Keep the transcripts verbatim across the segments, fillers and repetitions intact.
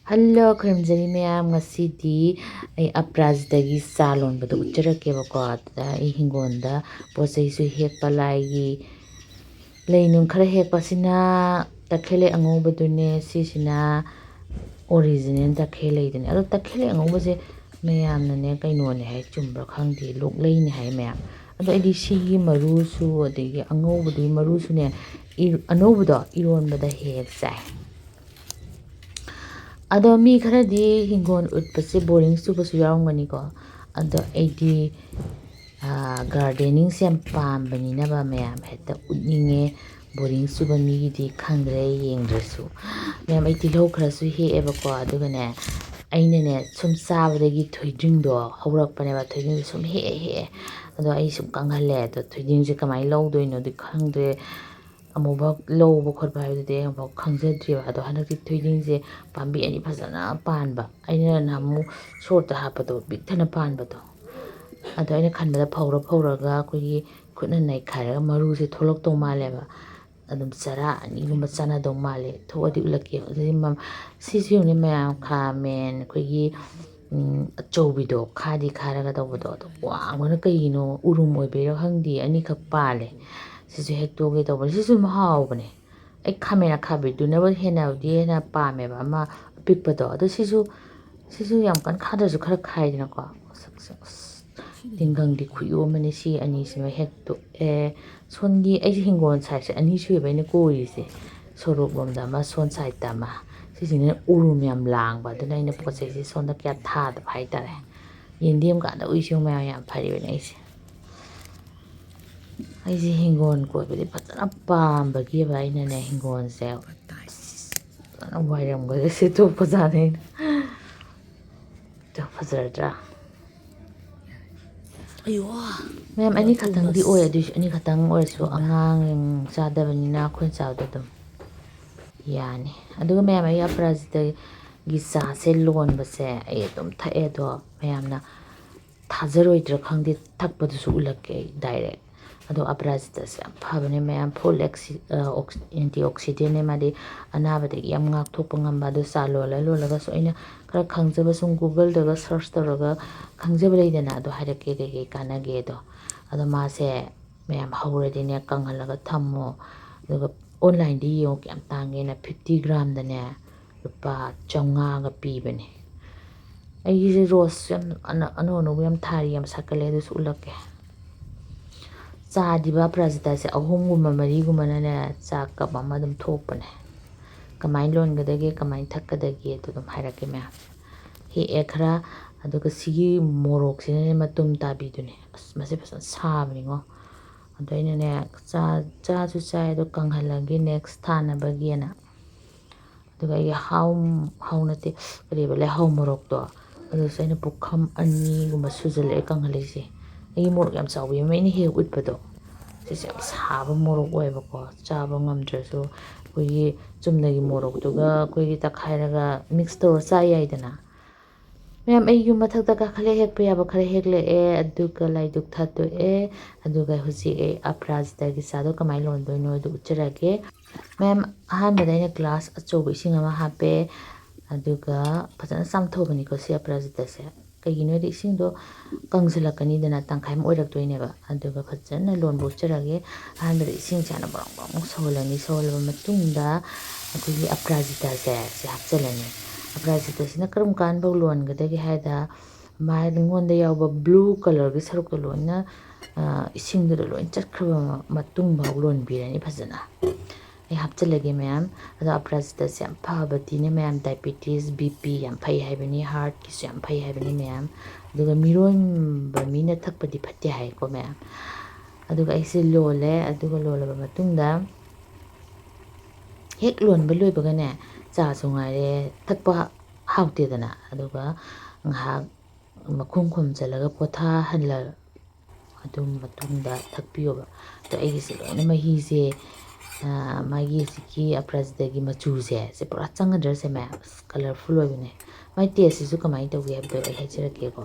Hello, ꯈꯨꯔꯨꯝꯖꯔꯤ ꯃꯌꯥꯝ꯫ ꯉꯁꯤꯗꯤ ꯑꯩ ꯑꯄꯔꯥꯖꯤꯇꯥꯒꯤ ꯆꯥ ꯂꯣꯟꯕꯗꯣ ꯎꯠꯆꯔꯛꯀꯦꯕꯀꯣ꯫ ꯑꯗꯨꯗ ꯑꯩ ꯍꯤꯡꯒꯣꯜꯗ ꯄꯣꯠ ꯆꯩꯁꯨ ꯍꯦꯛꯄ, ꯂꯥꯏꯒꯤ ꯂꯩ ꯅꯨꯡ ꯈꯔ ꯍꯦꯛꯄꯁꯤꯅ ꯇꯈꯦꯜꯂꯩ ꯑꯉꯧꯕꯗꯨꯅꯦ, ꯁꯤꯁꯤꯅ original ꯇꯈꯦꯜꯂꯩꯗꯨꯅꯦ꯫ ꯑꯗꯣ ꯇꯈꯦꯜꯂꯩ ꯑꯉꯧꯕꯁꯦ ꯃꯌꯥꯝꯅꯅꯦ ꯀꯩꯅꯣꯅꯦ ꯍꯥꯏ, ꯆꯨꯝꯕ꯭ꯔꯥ ꯈꯪꯗꯦ, ꯂꯣꯛꯂꯩꯅꯦ ꯍꯥꯏ ꯃꯌꯥꯝ꯫ ꯑꯗꯣ ꯑꯩꯗꯤ ꯁꯤꯒꯤ ꯃꯔꯨꯁꯨ ꯑꯗꯒꯤ ꯑꯉꯧꯕꯗꯨꯒꯤ ꯃꯔꯨꯁꯨꯅꯦ, ꯏ-, ꯑꯅꯧꯕꯗꯣ ꯏꯔꯣꯟꯕꯗ ꯍꯦꯛ ꯍꯦꯛ ꯆꯥꯏ꯫ ꯑꯗꯣ ꯃꯤ ꯈꯔꯗꯤ ꯍꯤꯡꯒꯣꯜ ꯎꯠꯄꯁꯦ boring ꯆꯨꯕꯁꯨ ꯌꯥꯎꯔꯝꯒꯅꯤꯀꯣ꯫ ꯑꯗꯣ ꯑꯩꯗꯤ, ꯑꯥ, gardeningꯁꯦ ꯌꯥꯝ ꯄꯥꯝꯕꯅꯤꯅꯕ ꯃꯌꯥꯝ ꯍꯦꯛꯇ ꯎꯠꯅꯤꯡꯉꯦ꯫ Boring ꯆꯨꯕ ꯃꯤꯒꯤꯗꯤ ꯈꯪꯗ꯭ꯔꯦ, ꯌꯦꯡꯗ꯭ꯔꯁꯨ꯫ ꯃꯌꯥꯝ, ꯑꯩ ꯇꯤꯜꯍꯧ ꯈꯔꯁꯨ ꯍꯦꯛꯑꯦꯕꯀꯣ꯫ ꯑꯗꯨꯒꯅꯦ, ꯑꯩꯅꯅꯦ ꯁꯨꯝ ꯆꯥꯕꯗꯒꯤ ꯊꯣꯏꯗꯤꯡꯗꯣ ꯍꯧꯔꯛꯄꯅꯦꯕ꯫ ꯊꯣꯏꯗꯤꯡꯁꯦ ꯁꯨꯝ ꯍꯦꯛꯑꯦ ꯍꯦꯛꯑꯦ꯫ ꯑꯗꯣ ꯑꯩ ꯁꯨꯝ ꯀꯪꯍꯜꯂꯦ꯫ ꯑꯗꯣ ꯊꯣꯏꯗꯤꯡꯁꯦ ꯀꯃꯥꯏꯅ ꯂꯧꯗꯣꯏꯅꯣꯗꯤ ꯈꯪꯗ꯭ꯔꯦ꯫ ꯑꯃꯨꯛꯐꯥꯎ ꯂꯧꯕ ꯈꯣꯠꯄ ꯍꯥꯏꯕꯗꯨꯗꯤ ꯑꯩ ꯑꯃꯨꯛꯐꯥꯎ ꯈꯪꯖꯗ꯭ꯔꯤꯕ꯫ ꯑꯗꯣ ꯍꯟꯗꯛꯇꯤ ꯊꯣꯏꯗꯤꯡꯁꯦ ꯄꯥꯝꯕꯤ ꯑꯅꯤ ꯐꯖꯅ ꯄꯥꯟꯕ, ꯑꯩꯅ ꯅꯍꯥꯟꯃꯨꯛ shortꯇ ꯍꯥꯞꯄꯗꯣ, ꯄꯤꯛ ꯊꯟꯅ ꯄꯥꯟꯕꯗꯣ꯫ ꯑꯗꯣ ꯑꯩꯅ ꯈꯟꯕꯗ ꯐꯧꯔ ꯐꯧꯔꯒ ꯑꯩꯈꯣꯏꯒꯤ ꯈꯨꯠꯅ ꯅꯩꯈꯥꯏꯔꯒ ꯃꯔꯨꯁꯦ ꯊꯣꯛꯂꯛꯇꯧ ꯃꯥꯜꯂꯦꯕ꯫ ꯑꯗꯨꯝ ꯆꯔꯥ ꯑꯅꯤꯒꯨꯝꯕ ꯆꯥꯟꯅꯗꯧ ꯃꯥꯜꯂꯦ꯫ ꯊꯣꯛꯑꯗꯤ ꯎꯠꯂꯛꯀꯦ꯫ ꯑꯗꯨꯗꯤ ꯃ-, ꯁꯤꯁꯨ ꯌꯦꯡꯉꯨꯅꯦ ꯃꯌꯥꯝ, ꯈꯥꯃꯦꯟ ꯑꯩꯈꯣꯏꯒꯤ, ꯎꯝ, ꯑꯆꯧꯕꯤꯗꯣ, ꯈꯥꯗꯤ ꯈꯥꯔꯒ ꯇꯧꯕꯗꯣ, ꯑꯗꯣ ꯋꯥꯡꯕꯅ ꯀꯩꯒꯤꯅꯣ, ꯎꯔꯨꯝ ꯑꯣꯏꯕꯩꯔꯥ ꯈꯪꯗꯦ, ꯑꯅꯤꯈꯛ ꯄꯥꯜꯂꯦ꯫ ꯁꯤꯁꯨ ꯍꯦꯛꯇꯣꯛꯑꯒꯦ ꯇꯧꯕꯅꯦ꯫ ꯁꯤꯁꯨ ꯑꯗꯨꯝ ꯍꯥꯎꯕꯅꯦ꯫ ꯑꯩ ꯈꯥꯃꯦꯟ ꯑꯈꯥꯕꯤꯗꯨꯅꯕꯨ ꯍꯦꯟꯅꯕꯨꯗꯤ ꯍꯦꯟꯅ ꯄꯥꯝꯃꯦꯕ, ꯑꯃ ꯑꯄꯤꯛꯄꯗꯣ꯫ ꯑꯗꯣ ꯁꯤꯁꯨ, ꯁꯤꯁꯨ ꯌꯥꯝ ꯀꯟꯅ ꯈꯥꯗ꯭ꯔꯁꯨ ꯈꯔ ꯈꯥꯏꯗꯅꯀꯣ꯫ ꯑꯁ, ꯑꯁ, ꯑꯁ, ꯇꯤꯡꯈꯪꯗꯤ ꯈꯨꯌꯣꯝ ꯑꯃꯅꯦ꯫ ꯁꯤ ꯑꯅꯤꯁꯤꯃ ꯍꯦꯛꯇꯣꯛꯑꯦ꯫ ꯁꯣꯝꯒꯤ ꯑꯩꯁꯦ ꯍꯤꯡꯒꯣꯜ side ꯑꯅꯤ ꯁꯨꯏꯕ ꯑꯩꯅ ꯀꯣꯏꯔꯤꯁꯦ꯫ ꯁꯣꯔꯣꯛ ꯂꯣꯝꯗ ꯑꯃ, ꯁꯣꯝ sideꯇ ꯑꯃ꯫ ꯁꯤꯁꯤꯡꯁꯤꯅ ꯎꯔꯨꯝ ꯌꯥꯝ ꯂꯥꯡꯕ, ꯑꯗꯨꯅ ꯑꯩꯅ ꯄꯣꯠ ꯆꯩꯁꯦ ꯁꯣꯝꯗ ꯀꯌꯥ ꯊꯥꯗꯕ ꯍꯥꯏꯇꯥꯔꯦ꯫ ꯌꯦꯟꯗꯦꯝ ꯀꯥꯟꯗ ꯎꯏꯁꯤꯡ ꯃꯌꯥꯝ ꯌꯥꯝ ꯐꯔꯤꯕꯅꯦ ꯑꯩꯁꯦ꯫ ꯑꯩꯁꯦ ꯍꯤꯡꯒꯣꯜ ꯀꯣꯏꯕꯗꯤ ꯐꯖꯅ ꯄꯥꯝꯕꯒꯤꯕ ꯑꯩꯅꯅꯦ, ꯍꯤꯡꯒꯣꯜꯁꯦ ꯐꯖꯅ ꯋꯥꯏꯔꯝꯒꯁꯦ ꯁꯤꯠꯇꯣꯛꯄꯖꯥꯠꯅꯤ ꯑꯩꯅ꯫ ꯑꯗꯣ ꯐꯖꯔꯗ꯭ꯔꯥ? ꯑꯌꯣ꯫ ꯃꯌꯥꯝ, ꯑꯅꯤꯈꯛꯇꯪꯗꯤ ꯑꯣꯏ, ꯑꯗꯨꯏꯁꯨ ꯑꯅꯤꯈꯛꯇꯪ ꯑꯣꯏꯔꯁꯨ ꯑꯉꯥꯡ ꯆꯥꯗꯕꯅꯤꯅ ꯑꯩꯈꯣꯏꯅ ꯆꯥꯕꯗꯣ ꯑꯗꯨꯝ ꯌꯥꯅꯤ꯫ ꯑꯗꯨꯒ ꯃꯌꯥꯝ, ꯑꯩ ꯑꯄꯔꯥꯖꯤꯇꯥꯒꯤ ꯆꯥꯁꯦ ꯂꯣꯟꯕꯁꯦ ꯑꯩ ꯑꯗꯨꯝ ꯊꯛꯑꯦ꯫ ꯑꯗꯣ ꯃꯌꯥꯝꯅ ꯊꯥꯖꯔꯣꯏꯗ꯭ꯔꯥ ꯈꯪꯗꯦ, ꯊꯛꯄꯗꯨꯁꯨ ꯎꯠꯂꯛꯀꯦ ꯑꯩ direct꯫ ꯑꯗꯣ ꯑꯄꯔꯥꯖꯤꯇꯥꯁꯦ ꯌꯥꯝ ꯐꯕꯅꯦ ꯃꯌꯥꯝ, ꯐꯨꯜ ꯑꯦꯟꯇꯤ ꯑꯣꯛꯁꯤꯗꯦꯟꯅꯦ ꯃꯥꯗꯤ꯫ ꯑꯅꯥꯕꯗꯒꯤ ꯌꯥꯝ ꯉꯥꯛꯊꯣꯛꯄ ꯉꯝꯕ꯫ ꯑꯗꯣ ꯆꯥ ꯂꯣꯜꯂ ꯂꯣꯜꯂꯒꯁꯨ ꯑꯩꯅ ꯈꯔ ꯈꯪꯖꯕ ꯁꯨꯝ ꯒꯨꯒꯜꯗꯒ ꯁꯔꯁ ꯇꯧꯔꯒ ꯈꯪꯖꯕ ꯂꯩꯗꯅ, ꯑꯗꯣ ꯍꯥꯏꯔꯛꯀꯦ ꯀꯩꯀꯩ ꯀꯥꯟꯅꯒꯦꯗꯣ꯫ ꯑꯗꯣ ꯃꯥꯁꯦ ꯃꯌꯥꯝ ꯍꯧꯔꯗꯤꯅꯦ ꯀꯪꯍꯜꯂꯒ ꯊꯝꯃꯣ꯫ ꯑꯗꯨꯒ ꯑꯣꯟꯂꯥꯏꯟꯗ ꯌꯦꯡꯉꯣ ꯀꯌꯥꯝ ꯇꯥꯡꯒꯦꯅ, ꯐꯤꯐꯇꯤ ꯒ꯭ꯔꯥꯝꯗꯅꯦ ꯂꯨꯄꯥ ꯆꯥꯝꯃꯉꯥꯒ ꯄꯤꯕꯅꯦ꯫ ꯑꯩꯒꯤꯁꯦ ꯔꯣꯁ ꯌꯥꯝ ꯑꯅ-, ꯑꯅꯧ ꯑꯅꯧꯕ ꯌꯥꯝ ꯊꯥꯔꯤ, ꯌꯥꯝ ꯁꯥꯠꯀꯜꯂꯦ, ꯑꯗꯨꯁꯨ ꯎꯠꯂꯛꯀꯦ꯫ ꯆꯥꯗꯤꯕ ꯑꯄꯔꯥꯖꯤꯇꯥꯁꯦ ꯑꯍꯨꯝꯒꯨꯝꯕ ꯃꯔꯤꯒꯨꯝꯕꯅꯅꯦ ꯆꯥ ꯀꯞ ꯑꯃ ꯑꯗꯨꯝ ꯊꯣꯛꯄꯅꯦ꯫ ꯀꯃꯥꯏꯅ ꯂꯣꯟꯒꯗꯒꯦ, ꯀꯃꯥꯏꯅ ꯊꯛꯀꯗꯒꯦ ꯑꯗꯨ ꯑꯗꯨꯝ ꯍꯥꯏꯔꯛꯀꯦ ꯃꯌꯥꯝ꯫ ꯍꯦꯛꯑꯦ ꯈꯔ, ꯑꯗꯨꯒ ꯁꯤꯒꯤ ꯃꯣꯔꯣꯛꯁꯤꯅꯅꯦ ꯃꯇꯨꯝ ꯇꯥꯕꯤꯗꯨꯅꯦ꯫ ꯑꯁ, ꯃꯁꯤ ꯐꯖꯅ ꯁꯥꯕꯅꯤꯉꯣ꯫ ꯑꯗꯣ ꯑꯩꯅꯅꯦ ꯆꯥ-, ꯆꯥꯁꯨ ꯆꯥꯏ, ꯑꯗꯣ ꯀꯪꯍꯜꯂꯒꯦ ꯅꯦꯛꯁ ꯊꯥꯅꯕꯒꯤꯅ꯫ ꯑꯗꯨꯒ ꯑꯩꯒꯤ ꯍꯥꯎ, ꯍꯥꯎ ꯅꯠꯇꯦ, ꯀꯔꯤꯕ, ꯂꯩꯍꯥꯎ ꯃꯣꯔꯣꯛꯇꯣ, ꯑꯗꯨꯁꯨ ꯑꯩꯅ ꯄꯨꯈꯝ ꯑꯅꯤꯒꯨꯝꯕ ꯁꯨꯖꯜꯂꯛꯑꯦ ꯀꯪꯍꯜꯂꯤꯁꯦ꯫ ꯑꯩꯒꯤ ꯃꯣꯔꯣꯛ ꯌꯥꯝ ꯆꯥꯎꯕꯤ ꯑꯃ ꯑꯩꯅ ꯍꯦꯛ ꯎꯠꯄꯗꯣ, ꯁꯤꯁꯦ ꯌꯥꯝ ꯁꯥꯕ ꯃꯣꯔꯣꯛ ꯑꯣꯏꯌꯦꯕꯀꯣ, ꯆꯥꯕ ꯉꯝꯗ꯭ꯔꯁꯨ ꯑꯩꯈꯣꯏꯒꯤ ꯆꯨꯝꯅꯒꯤ ꯃꯣꯔꯣꯛꯇꯨꯒ ꯑꯩꯈꯣꯏꯒꯤ ꯇꯛꯈꯥꯏꯔꯒ ꯃꯤꯛꯁ ꯇꯧꯔ ꯆꯥ ꯌꯥꯏꯗꯅ꯫ ꯃꯌꯥꯝ, ꯑꯩ ꯌꯨꯝ ꯃꯊꯛꯇ ꯀꯥꯈꯠꯂꯦ, ꯍꯦꯛꯄ ꯌꯥꯕ ꯈꯔ ꯍꯦꯛꯂꯛꯑꯦ, ꯑꯗꯨꯒ ꯂꯥꯏꯗꯨꯛ ꯊꯥꯗꯣꯛꯑꯦ, ꯑꯗꯨꯒ ꯍꯧꯖꯤꯛ ꯑꯩ ꯑꯄꯔꯥꯖꯤꯇꯥꯒꯤ ꯆꯥꯗꯣ ꯀꯃꯥꯏꯅ ꯂꯣꯟꯗꯣꯏꯅꯣ ꯑꯗꯨ ꯎꯠꯆꯔꯒꯦ꯫ ꯃꯌꯥꯝ, ꯑꯍꯥꯟꯕꯗ ꯑꯩꯅ ꯒ꯭ꯂꯥꯁ ꯑꯆꯧꯕ ꯏꯁꯤꯡ ꯑꯃ ꯍꯥꯞꯄꯦ, ꯑꯗꯨꯒ ꯐꯖꯅ ꯆꯥꯝꯊꯣꯛꯑꯕꯅꯤꯀꯣ ꯁꯤ ꯑꯄꯔꯥꯖꯤꯇꯥꯁꯦ꯫ ꯀꯩꯒꯤꯅꯣ ꯍꯥꯏꯗꯤ ꯏꯁꯤꯡꯗꯣ ꯀꯪꯁꯤꯜꯂꯛꯀꯅꯤꯗꯅ, ꯇꯪꯈꯥꯏ ꯑꯃ ꯑꯣꯏꯔꯛꯇꯣꯏꯅꯦꯕ꯫ ꯑꯗꯨꯒ ꯐꯖꯅ ꯂꯣꯟꯕ ꯎꯠꯆꯔꯒꯦ꯫ ꯑꯍꯥꯟꯕꯗ ꯏꯁꯤꯡꯁꯦ ꯍꯥꯟꯅ ꯕ꯭ꯔꯣꯡ ꯕ꯭ꯔꯣꯡ ꯁꯧꯍꯜꯂꯅꯤ꯫ ꯁꯧꯍꯜꯂꯕ ꯃꯇꯨꯡꯗ ꯑꯩꯈꯣꯏꯒꯤ ꯑꯄꯔꯥꯖꯤꯇꯥꯁꯦ ꯁꯤ ꯍꯥꯞꯆꯤꯜꯂꯅꯤ꯫ ꯑꯄꯔꯥꯖꯤꯇꯥꯁꯤꯅ ꯀꯔꯝ ꯀꯥꯟꯐꯧ ꯂꯣꯟꯒꯗꯒꯦ ꯍꯥꯏꯗ, ꯃꯉꯣꯟꯗ ꯌꯥꯎꯕ ꯕ꯭ꯂꯨ ꯀꯂꯔꯒꯤ ꯁꯔꯨꯛꯇꯣ ꯂꯣꯏꯅ, ꯑ, ꯏꯁꯤꯡꯗꯨꯗ ꯂꯣꯏ ꯆꯠꯈ꯭ꯔꯕ ꯃ-, ꯃꯇꯨꯡꯐꯥꯎ ꯂꯣꯟꯕꯤꯔꯅꯤ ꯐꯖꯅ꯫ ꯑꯩ ꯍꯥꯞꯆꯤꯜꯂꯒꯦ ꯃꯌꯥꯝ꯫ ꯑꯗꯣ ꯑꯄꯔꯥꯖꯤꯇꯥꯁꯦ ꯌꯥꯝ ꯐꯕꯗꯤꯅꯦ ꯃꯌꯥꯝ, ꯗꯥꯏꯕꯦꯇꯤꯁ, ꯕꯤ ꯄꯤ ꯌꯥꯝ ꯐꯩ ꯍꯥꯏꯕꯅꯤ, ꯍꯥꯔꯠꯀꯤꯁꯨ ꯌꯥꯝ ꯐꯩ ꯍꯥꯏꯕꯅꯤ ꯃꯌꯥꯝ꯫ ꯑꯗꯨꯒ ꯃꯤꯔꯣꯟꯕ ꯃꯤꯅ ꯊꯛꯄꯗꯤ ꯐꯠꯇꯦ ꯍꯥꯏꯀꯣ ꯃꯌꯥꯝ꯫ ꯑꯗꯨꯒ ꯑꯩꯁꯦ ꯂꯣꯜꯂꯦ꯫ ꯑꯗꯨꯒ ꯂꯣꯜꯂꯕ ꯃꯇꯨꯡꯗ ꯍꯦꯛ ꯂꯣꯟꯕ ꯂꯣꯏꯕꯒꯅꯦ ꯆꯥꯁꯨ ꯉꯥꯏꯔꯦ ꯊꯛꯄ ꯍꯥꯎꯇꯦꯗꯅ꯫ ꯑꯗꯨꯒ ꯉꯥꯏꯍꯥꯛ ꯃꯈꯨꯝ ꯈꯨꯝꯖꯤꯜꯂꯒ ꯄꯣꯊꯥꯍꯜꯂ ꯑꯗꯨ ꯃꯇꯨꯡꯗ ꯊꯛꯄꯤꯌꯣꯕ꯫ ꯑꯗꯣ ꯑꯩꯒꯤꯁꯦ ꯂꯣꯏꯅ ꯃꯍꯤꯁꯦ, ꯑ, ꯃꯥꯒꯤ ꯍꯧꯖꯤꯛꯀꯤ ꯑꯄꯔꯥꯖꯤꯇꯥꯒꯤ ꯃꯆꯨꯁꯦ, ꯁꯦ ꯄꯨꯔꯥ ꯆꯪꯒꯗ꯭ꯔꯥ ꯁꯦ ꯃꯌꯥꯝ? ꯑꯁ, ꯀꯂꯔꯐꯨꯜ ꯑꯣꯏꯕꯅꯦ꯫ ꯃꯥꯏ ꯇꯦꯁꯁꯤꯁꯨ ꯀꯃꯥꯏꯅ ꯇꯧꯒꯦ ꯍꯥꯏꯕꯗꯣ ꯑꯩ ꯍꯥꯏꯖꯔꯛꯀꯦꯀꯣ꯫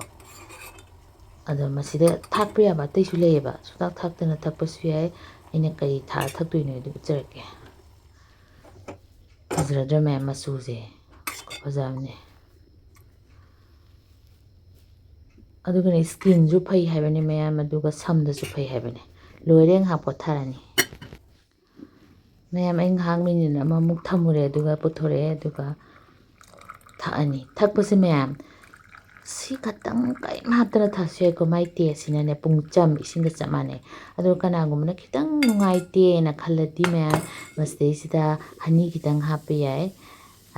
ꯑꯗꯣ ꯃꯁꯤꯗ ꯊꯥꯛꯄ ꯌꯥꯕ ꯑꯇꯩꯁꯨ ꯂꯩꯌꯦꯕ, ꯁꯨꯡꯊꯥꯛ ꯊꯥꯛꯇꯅ ꯊꯛꯄꯁꯨ ꯌꯥꯏ꯫ ꯑꯩꯅ ꯀꯔꯤ ꯊꯥꯛꯑ ꯊꯛꯇꯣꯏꯅꯣ ꯑꯗꯨ ꯎꯠꯆꯔꯛꯀꯦ꯫ ꯐꯖꯔꯗ꯭ꯔꯥ ꯃꯌꯥꯝ? ꯃꯆꯨꯁꯦ ꯐꯖꯕꯅꯦ꯫ ꯑꯗꯨꯒꯅꯦ, ꯁ꯭ꯀꯤꯟꯁꯨ ꯐꯩ ꯍꯥꯏꯕꯅꯦ ꯃꯌꯥꯝ, ꯑꯗꯨꯒ ꯁꯝꯗꯁꯨ ꯐꯩ ꯍꯥꯏꯕꯅꯦ꯫ ꯂꯣꯏꯔꯦ, ꯉꯥꯏꯍꯥꯛ ꯄꯣꯊꯥꯔꯅꯤ꯫ ꯃꯌꯥꯝ, ꯑꯩ ꯉꯥꯏꯍꯥꯛ ꯃꯤꯅꯤꯠ ꯑꯃꯃꯨꯛ ꯊꯝꯃꯨꯔꯦ, ꯑꯗꯨꯒ ꯄꯨꯊꯣꯔꯛꯑꯦ, ꯑꯗꯨꯒ ꯊꯛꯑꯅꯤ꯫ ꯊꯛꯄꯁꯦ ꯃꯌꯥꯝ, ꯁꯤ ꯈꯛꯇꯪ ꯀꯔꯤꯝ ꯍꯥꯞꯇꯅ ꯊꯛꯁꯨ ꯌꯥꯏꯀꯣ꯫ ꯃꯥꯏ ꯇꯦꯁꯁꯤꯅꯅꯦ ꯄꯨꯡꯆꯝ ꯏꯁꯤꯡꯒ ꯆꯞ ꯃꯥꯟꯅꯩ꯫ ꯑꯗꯣ ꯀꯅꯥꯒꯨꯝꯕꯅ ꯈꯤꯇꯪ ꯅꯨꯡꯉꯥꯏꯇꯦꯅ ꯈꯜꯂꯗꯤ ꯃꯌꯥꯝ, ꯃꯁꯤꯗꯩꯁꯤꯗ ꯍꯅꯤ ꯈꯤꯇꯪ ꯍꯥꯞꯄ ꯌꯥꯏ꯫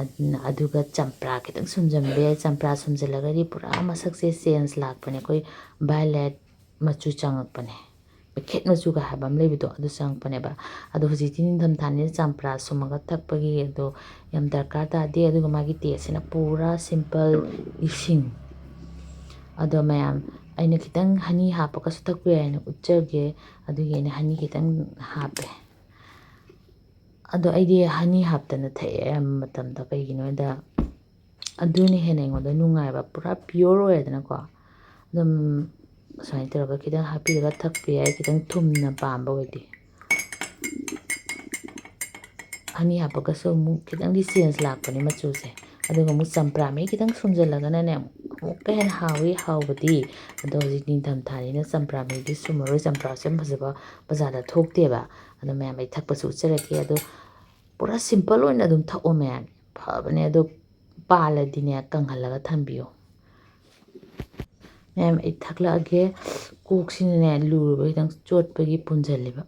ꯑꯗꯨꯅ, ꯑꯗꯨꯒ ꯆꯝꯄ꯭ꯔꯥ ꯈꯤꯇꯪ ꯁꯨꯝꯖꯟꯕ ꯌꯥꯏ꯫ ꯆꯝꯄ꯭ꯔꯥ ꯁꯨꯝꯖꯜꯂꯒꯗꯤ ꯄꯨꯔꯥ ꯃꯁꯛꯁꯦ ꯆꯦꯟꯖ ꯂꯥꯛꯄꯅꯦ꯫ ꯑꯩꯈꯣꯏ ꯚꯥꯏꯂꯦꯠ ꯃꯆꯨ ꯆꯪꯉꯛꯄꯅꯦ, ꯃꯩꯈꯦꯠ ꯃꯆꯨꯒ ꯍꯥꯏꯕ ꯑꯃ ꯂꯩꯕꯗꯣ, ꯑꯗꯨ ꯆꯪꯉꯛꯄꯅꯦꯕ꯫ ꯑꯗꯣ ꯍꯧꯖꯤꯛꯇꯤ ꯅꯤꯡꯊꯝꯊꯥꯅꯤꯅ ꯆꯝꯄ꯭ꯔꯥ ꯁꯨꯝꯃꯒ ꯊꯛꯄꯒꯤ ꯑꯗꯣ ꯌꯥꯝ ꯗꯔꯀꯥꯔ ꯇꯥꯗꯦ꯫ ꯑꯗꯨꯒ ꯃꯥꯒꯤ ꯇꯦꯁꯁꯤꯅ ꯄꯨꯔꯥ ꯁꯤꯝꯄꯜ ꯏꯁꯤꯡ꯫ ꯑꯗꯣ ꯃꯌꯥꯝ, ꯑꯩꯅ ꯈꯤꯇꯪ ꯍꯅꯤ ꯍꯥꯞꯄꯒꯁꯨ ꯊꯛꯄ ꯌꯥꯏꯅ ꯎꯠꯆꯒꯦ꯫ ꯑꯗꯨꯒꯤ ꯑꯩꯅ ꯍꯅꯤ ꯈꯤꯇꯪ ꯍꯥꯞꯄꯦ꯫ ꯑꯗꯣ ꯑꯩꯗꯤ ꯍꯅꯤ ꯍꯥꯞꯇꯅ ꯊꯛꯑꯦ ꯑꯌꯥꯝꯕ ꯃꯇꯝꯗ꯫ ꯀꯩꯒꯤꯅꯣ ꯍꯥꯏꯗ, ꯑꯗꯨꯅ ꯍꯦꯟꯅ ꯑꯩꯉꯣꯟꯗ ꯅꯨꯡꯉꯥꯏꯕ, ꯄꯨꯔꯥ ꯄꯤꯌꯣꯔ ꯑꯣꯏꯔꯦꯗꯅꯀꯣ꯫ ꯑꯗꯨꯝ ꯁꯨꯃꯥꯏꯅ ꯇꯧꯔꯒ ꯈꯤꯇꯪ ꯍꯥꯞꯄꯤꯔꯒ ꯊꯛꯄ ꯌꯥꯏ, ꯈꯤꯇꯪ ꯊꯨꯝꯅ ꯄꯥꯝꯕ ꯑꯣꯏꯗꯤ꯫ ꯍꯅꯤ ꯍꯥꯞꯄꯒꯁꯨ ꯑꯃꯨꯛ ꯈꯤꯇꯪꯗꯤ ꯆꯦꯟꯖ ꯂꯥꯛꯄꯅꯦ ꯃꯆꯨꯁꯦ꯫ ꯑꯗꯨꯒ ꯑꯃꯨꯛ ꯆꯝꯄ꯭ꯔꯥ ꯃꯍꯤ ꯈꯤꯇꯪ ꯁꯨꯝꯖꯜꯂꯒꯅꯅꯦ, ꯑꯃꯨꯛꯀ ꯍꯦꯟꯅ ꯍꯥꯎꯋꯤ꯫ ꯍꯥꯎꯕꯗꯤ, ꯑꯗꯣ ꯍꯧꯖꯤꯛ ꯅꯤꯡꯊꯝꯊꯥꯅꯤꯅ ꯆꯝꯄ꯭ꯔꯥ ꯃꯍꯤꯗꯤ ꯁꯨꯝꯃꯔꯣꯏ꯫ ꯆꯝꯄ꯭ꯔꯥꯁꯦ ꯌꯥꯝ ꯐꯖꯕ ꯕꯖꯥꯔꯗ ꯊꯣꯛꯇꯦꯕ꯫ ꯑꯗꯣ ꯃꯌꯥꯝ, ꯑꯩ ꯊꯛꯄꯁꯨ ꯎꯠꯆꯔꯛꯀꯦ꯫ ꯑꯗꯣ ꯄꯨꯔꯥ ꯁꯤꯝꯄꯜ ꯑꯣꯏꯅ ꯑꯗꯨꯝ ꯊꯛꯑꯣ ꯃꯌꯥꯝ, ꯐꯕꯅꯦ꯫ ꯑꯗꯣ ꯄꯥꯜꯂꯗꯤꯅꯦ, ꯀꯪꯍꯜꯂꯒ ꯊꯝꯕꯤꯌꯣ꯫ ꯃꯌꯥꯝ, ꯑꯩ ꯊꯛꯂꯛꯑꯒꯦ꯫ ꯀꯣꯛꯁꯤꯅꯅꯦ, ꯂꯨꯔꯨꯕ ꯈꯤꯇꯪ ꯆꯣꯠꯄꯒꯤ ꯄꯨꯟꯁꯤꯜꯂꯤꯕ꯫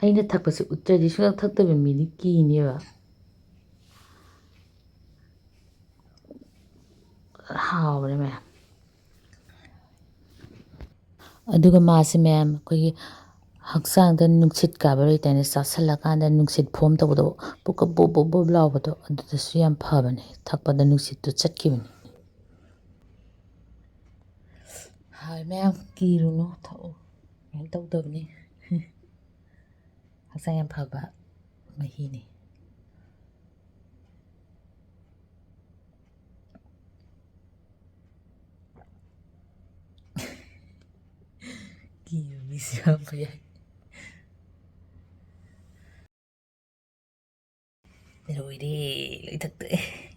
ꯑꯩꯅ ꯊꯛꯄꯁꯦ ꯎꯠꯇ꯭ꯔꯗꯤ ꯁꯨꯡꯊꯛ ꯊꯛꯇꯕ ꯃꯤꯗꯤ ꯀꯤꯅꯦꯕ꯫ ꯍꯥꯎꯕꯅꯦ ꯃꯌꯥꯝ꯫ ꯑꯗꯨꯒ ꯃꯥꯁꯦ ꯃꯌꯥꯝ, ꯑꯩꯈꯣꯏꯒꯤ ꯍꯛꯆꯥꯡꯗ ꯅꯨꯡꯁꯤꯠ ꯀꯥꯕ ꯂꯩꯇꯅ, ꯆꯥꯁꯜꯂꯀꯥꯟꯗ ꯅꯨꯡꯁꯤꯠ ꯐꯣꯝ ꯇꯧꯕꯗꯣ, ꯄꯨꯛꯀ ꯕꯣꯞ ꯕꯣꯞ ꯕꯣꯞ ꯂꯥꯎꯕꯗꯣ, ꯑꯗꯨꯗꯁꯨ ꯌꯥꯝ ꯐꯕꯅꯦ꯫ ꯊꯛꯄꯗ ꯅꯨꯡꯁꯤꯠꯇꯨ ꯆꯠꯈꯤꯕꯅꯤ꯫ ꯍꯥꯏ ꯃꯌꯥꯝ, ꯀꯤꯔꯨꯅꯨ, ꯊꯛꯎ꯫ ꯀꯩꯝ ꯇꯧꯗꯕꯅꯤ꯫ ꯍꯛꯆꯥꯡ ꯌꯥꯝ ꯐꯕ ꯃꯍꯤꯅꯤ꯫ ꯁꯤ ꯌꯥꯝꯕ ꯌꯥꯏ꯫ ꯂꯣꯏꯔꯦ, ꯂꯣꯏ ꯊꯛꯇꯣꯛꯑꯦ꯫